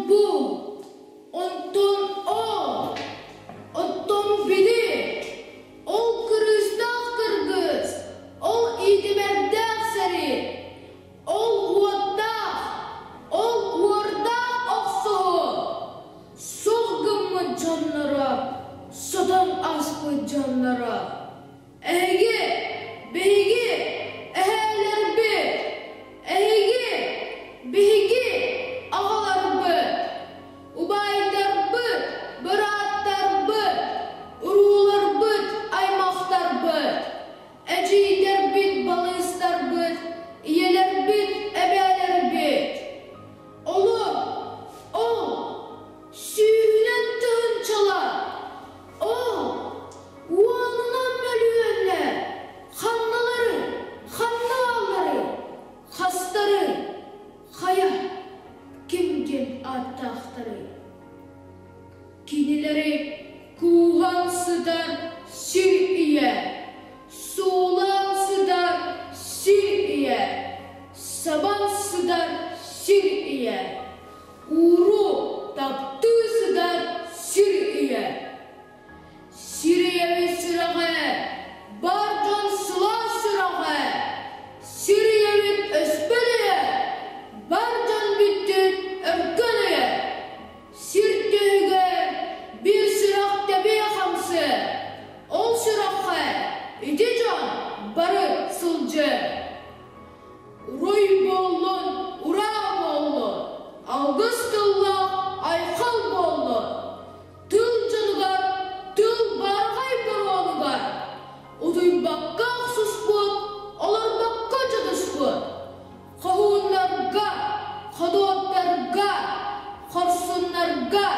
бу, онтон ол, оттон били, ол кырыыстаах кыргыс, ол иитимэрдээх сэрии, ол уоттаах, ол уордаах охсуһуу, суох гыммыт дьонноро, сотон аспыт дьонноро. Эһиги, биһиги, эһээлэрбит, эһиги, биһиги аҕаларбыт, убайдарбыт, бырааттарбыт, урууларбыт, аймахтарбыт, эдьиийдэрбит, балыыстарбыт, ийэлэрбит, эбээлэрбит. Олор, ол, сүүһүнэн тыһыынчалар, ол, уонунан мөлүйүөннэр ханналары, ханна баалларый, хастарый, хайа, ким диэн ааттаахтарый? Кинилэри кууһан сытар сир ийэ, суулаан сытар сир ийэ, сабан сытар сир ийэ, ууруу, таптыы сытар сир ийэ. Сир ийэбит сүрэҕэ, бар дьон сылаас сүрэҕэ, сир ийэбит өспөт өйө, бар дьон бүттүн өркөн өйө. Сир түһүгэр биир сүрэх тэбиэ хамсыа, ол сүрэххэ ити дьон бары сылдьыа. Уруй буоллун, ураа буоллун, алгыс тыллаах айхал буоллун! Тыл дьонугар, тыл баараҕай боруонугар, утуйбакка охсуспут, олорбокко дьодуспут, хоһууннарга, ходуоттарга, хорсуннарга.